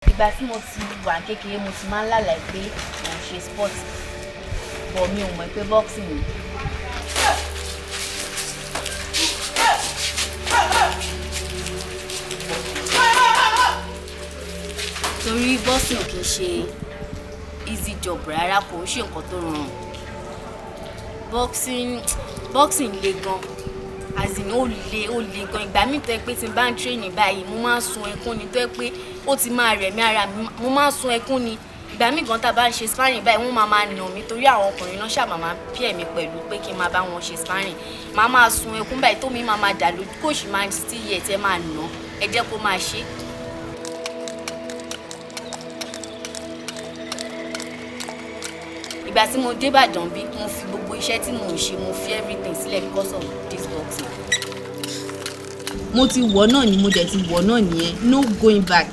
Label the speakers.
Speaker 1: Ìgbà tí mo ti wà kékeré, mo ti máa ń lálàá pé mò ń ṣe sport, but mi ò mọ̀ pé boxing ni. Torí boxing ò kì í ṣe easy job rárá, kò ń ṣe nǹkan tó rọrùn. Boxing le gan, as in, ó le, ó le gan. Ìgbà míì tó jẹ́ pé tí n bá ń train báyìí, mo máa ń sun ẹkún ni, tó jẹ́ pé ó ti máa rẹ̀ mí, ara mi, mo máa ń sun ẹkún ni. Ìgbà míì gan, tá a bá ń ṣe sparring báyìí, wọ́n máa máa nà mí, torí àwọn ọkùnrin náà ṣáà máa máa pair mi pẹ̀lú pé kí n máa bá wọn ṣe sparring. Màá máa sun ẹkún báyìí, tó mi máa máa dà lójú. Coach máa still yet ẹ máa nà, ẹ jẹ́ kó máa ṣe. Ìgbà tí mo dé Ìbàdàn bí, mo fi gbogbo iṣẹ́ tí mò ń ṣe, mo fi everything sílẹ̀ because of this boxing. Mo ti wọ̀ náà ni, mo dẹ̀ ti wọ̀ náà nìyẹn, no going back.